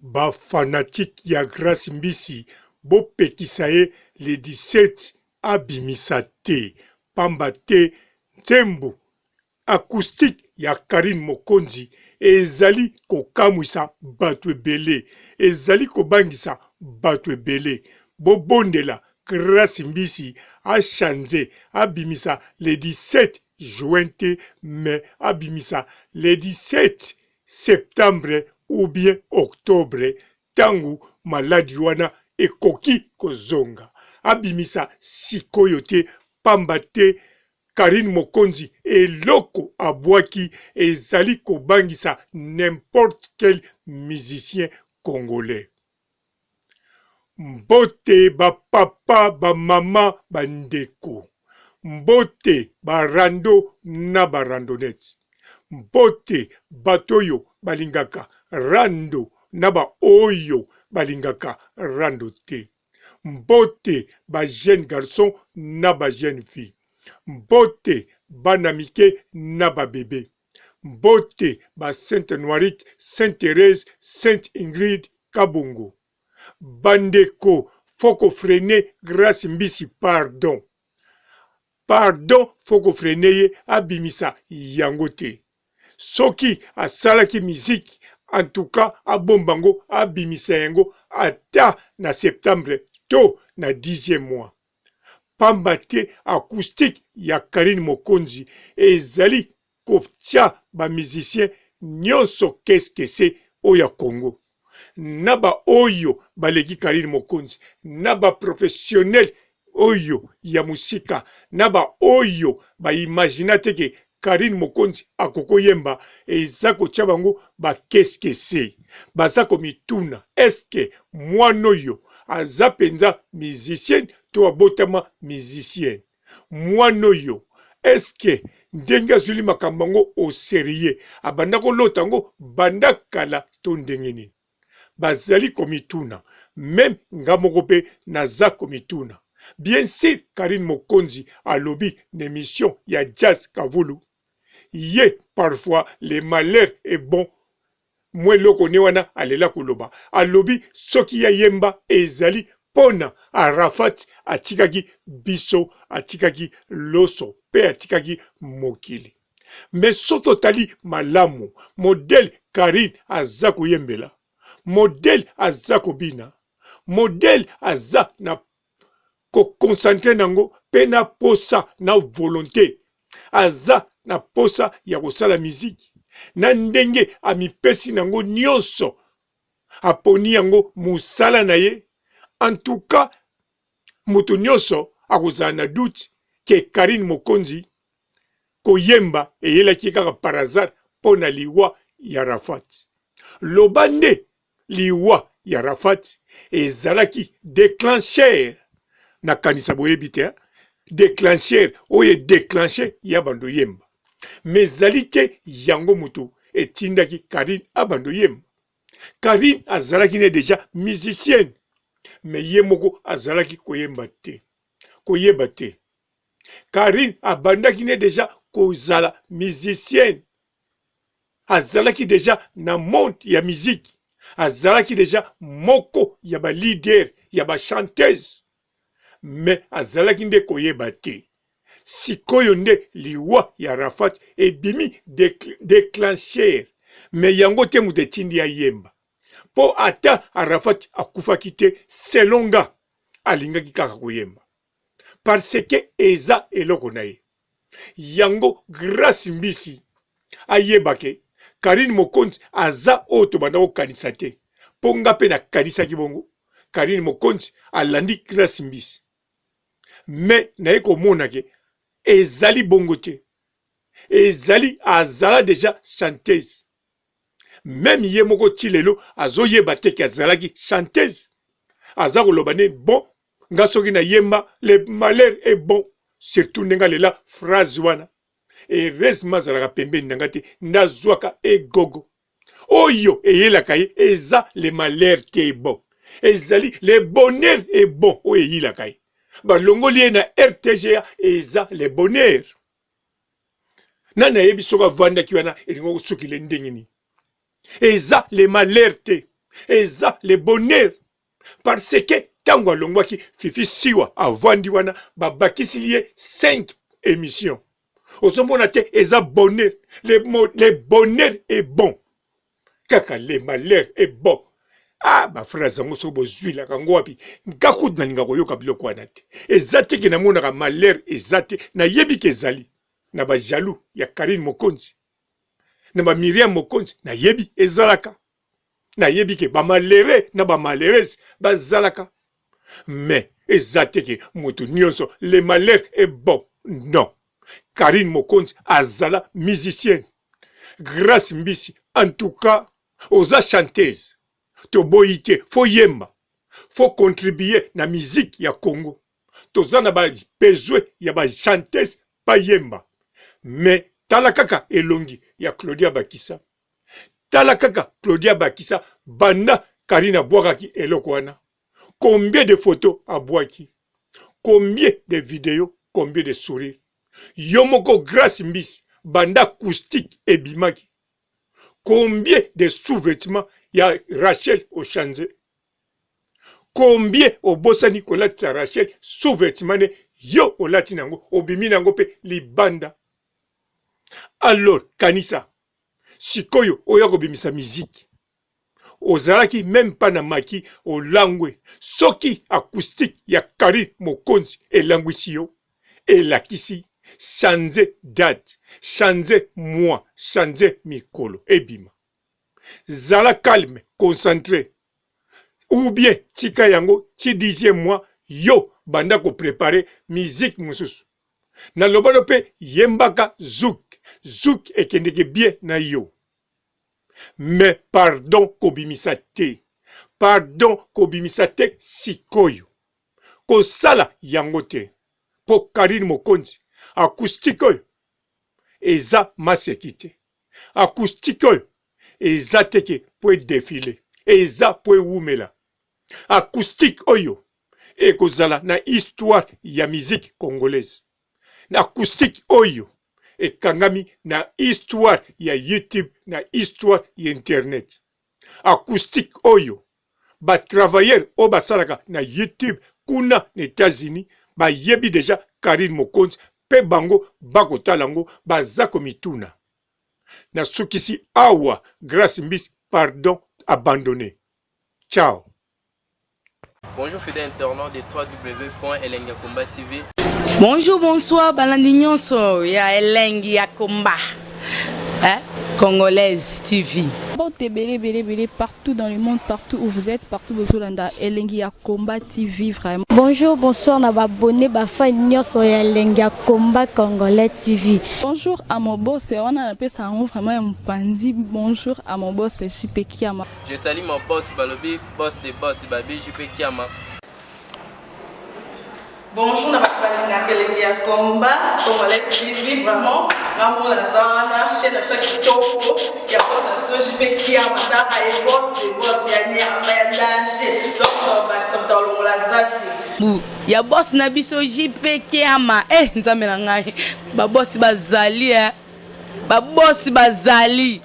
Ba fanatique ya grace mbisi bopekisa ye le 17 abimisa te pamba te nzembo acoustique ya Carine mokonzi ezali kokamwisa batu ebele ezali kobangisa batu ebele bobondela grace mbisi a change abimisa le 17 juin te mais abimisa le 17 septembre ou bien octobre tangu maladi wana ekoki kozonga abimisa sikoyo te pamba te Carine Mokonzi eloko abuaki ezali kobangisa n'importe quel musicien congolais. Mbote ba papa ba mama ba ndeko mbote ba rando na ba randonnette mbote bato oyo balingaka rando na ba oyo balingaka rando te mbote ba jeune garçon na ba jeune fille mbote bana mike na ba bebe Mbote ba sainte Noirite, sainte Therèse, sainte Ingrid Kabongo. Ba ndeko faut ko freiner Grace Mbisi pardon. Pardon faut ko freiner ye abimisa yango te. Soki asalaki musique en tout cas abomba ngo abimisa yango ata na septembre to na dixième mois. Pamba te acoustique ya Carine Mokonzi ezali kotia ba musiciens nionso qu'est-ce oyo ya Congo na ba oyo baleki Carine Mokonzi na ba professionnels oyo ya musika na ba oyo ba imagina te ke Carine Mokonzi akoki koyemba eza kotia bango ba qu'est-ce baza komituna est-ce que mwana oyo aza penza musicienne to abotama musicienne mwana oyo est-ce que ndenge azwili makambo yango au serieux abanda kolota yango banda kala to ndenge nini bazali komituna meme nga moko pe naza komituna bien sur Carine Mokonzi alobi na emission ya Jazz Kavulu ye parfois le malheur est bon mwa eloko ne wana alela koloba alobi soki ye ayemba ezali pona Arafat atikaki biso atikaki loso pe atikaki mokili mais soki otali malamu modèle Carine aza koyembela modèle aza kobina modèle aza na ko concentrer nango pe na posa na volonte aza na posa ya kosala musique na ndenge amipesi nango nionso aponi yango musala na ye en tout cas moto nionso akozala na doute que Carine Mokonzi koyemba eyelaki ye kaka par hasard po na liwa ya Arafat. Loba nde liwa ya Arafat ezalaki declencheur, nakanisa boyebi te hein, declencheur oyo e declencher ye abanda oyemba mais ezali te yango mutu etindaki Carine abanda oyemba. Carine azalaki ne dejà musicienne mais ye moko azalaki koyemba te, koyeba te. Carine abandaki ne dejà kozala musicienne, azalaki dejà na monde ya musique, azalaki dejà moko ya ba leader ya ba chanteuse mais azalaki nde koyeba te. Sikoyo nde liwa ya Arafat ebimi declencher mais yango te moto etindi ayemba po ata Arafat akufaki te selon nga alingaki kaka koyemba. Parce que eza eloko na ye. Yango Grace Mbisi ayeba ke Carine Mokonzi aza oyo tobanda kokanisa te. Po nga pe nakanisaki bongo Carine Mokonzi alandi Grace Mbisi. Mais naye komona ke ezali bongo te. Ezali azala dejà chanteuse. Meme ye moko ti lelo azoyeba te ke azalaki chanteuse. Aza koloba nde bon nga soki na yemba le malheur est bon surtout ndenge alela phrase wana heureusement azalaka pembeni na nga te nde azwaka egogo oyo eyelaka ye eza le malheur te bon ezali le bonheur est bon oyo eyilaka ye balongoli ye na rtga eza le bonheur nani ayebi soki avandaki wana elingi kosukile ndenge nini eza le malheur te. Eza le bonheur parce que ntango alongwaki Fifi Siwa avandi wana babakisili ye 5 emission. Ozomona te eza bonheur. Le, le bonheur est bon. Kaka le malheur est bon. Ah, ba phrase yango soki bozwilaka yango wapi? Nga kutu nalinga koyoka biloko wana te. Eza te ke namonaka malheur eza te, nayebi ke ezali na ba jaloux ya Carine Mokonzi na ba Myriam Mokonzi, nayebi ezalaka. Nayebi ke ba malheureux na ba malheureuse bazalaka. Mais eza te ke moto nyonso le malheur est bon. Non. Carine Mokonzi azala musicienne. Grace Mbisi en tout cas oza chanteuse toboyi te faut yemba faut contribuer na musique ya Congo toza na ba besoin ya ba chanteuse bayemba mais tala kaka elongi ya Claudia Bakisa tala kaka Claudia Bakisa banda Carine abwakaki eloko wana combien de photos abwaki combien de videos combien de sourires yo moko Grace Mbisi banda acoustique ebimaki combien de sous-vêtements ya Rachel ochange combien obosani kolatisa Rachel sous-vêtements ne yo olati nango obimi nango pe libanda alors kanisa sikoyo oya kobimisa musique ozalaki meme pas na maki olangwe soki acoustique ya Carine Mokonzi elangwisi yo elakisi change date change mois change mikolo ebima zala calme concentre ou bien tika yango ti dixième mois yo banda ko preparer musique mosusu na lobano pe yembaka zouk zouk ekendeke bien na yo Mais pardon kobimisa te. Pardon kobimisa te sikoyo. Kosala yango te. Po Carine Mokonzi acoustique oyo eza maseki te. Acoustique oyo eza te ke po e defiler. Eza po ewumela. Acoustique oyo ekozala na histoire ya musique congolaise. Na acoustique oyo ekangami na histoire ya YouTube na histoire ya internet. Acoustique oyo ba travailleurs oyo basalaka na YouTube kuna na Etats-Unis bayebi dejà Carine Mokonzi pe bango bakotala yango baza komituna. Nasukisi awa Grace Mbisi pardon abandonne. Ciao. Bonjour fidèle internaute de www.elengiyakomba.tv. Bonjour, bonsoir, balandi nyonso ya elengi ya combat. Hein? Congolaise TV. Mbote ebele ebele ebele partout dans le monde, partout où vous êtes, partout bozolanda elengi ya combat TV vraiment. Bonjour, bonsoir na ba abonné ba fan nyonso ya elengi ya combat congolais TV. Bonjour à mon boss, wana napesa yango vraiment ya mopanzi. Bonjour à mon boss JP Kiama. Je salue mon boss balobi boss de boss babi JP Kiama. Bonjour na bato balingaka elengi ya combat congolais TV vraiment nga moko naza wana chaîne na biso ya kitoko ya boss na biso JP Kiama taka ye boss de boss ya nyama ya danger donc tobakisa moto alongola zaki Bu ya boss na biso JP Kiama eh nzambe na ngai ba boss bazali eh ba boss bazali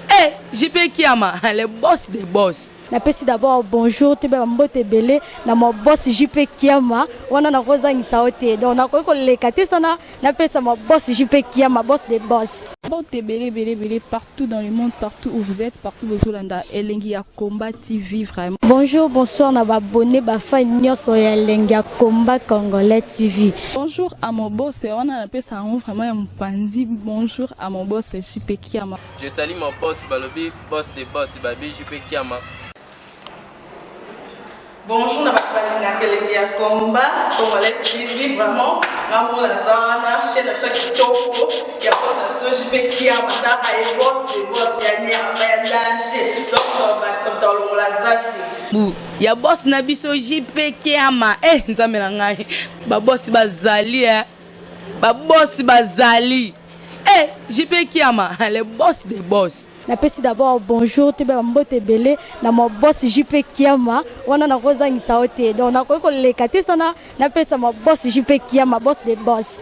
Eh JP Kiama le boss des boss. Napesi d'abord bonjour toyeba ba mbote ebele na mon boss JP Kiama wana nakozangisa yo te donc nakoki koleka te sana napesa mon boss JP Kiama boss des boss. Mbote ebele ebele ebele partout dans le monde partout où vous êtes partout bozolanda elengi ya combat TV vraiment. Bonjour bonsoir na ba abonnes ba fans nionso ya elengi ya combat congolais TV. Bonjour à mon boss wana napesa yango vraiment ya mopanzi bonjour à mon boss JP Kiama. Je salue mon boss balobi boss de boss babi JP Kiama. Bonjour na bato balingaka elengi ya combat congolais TV vraiment nga moko naza wana chaîne na biso ya kitoko ya boss na biso JP Kiama taka ye boss de boss ya nyama ya danger donc tobakisa moto alongola zaki Bu ya boss na biso JP Kiama eh nzambe na ngai ba boss bazali eh ba boss bazali Eh JP Kiama le boss des boss. Napesi d'abord bonjour toyeba ba mbote ebele na mon boss JP Kiama wana nakozangisa yo te donc nakoki koleka te sana napesa mon boss JP Kiama boss des boss.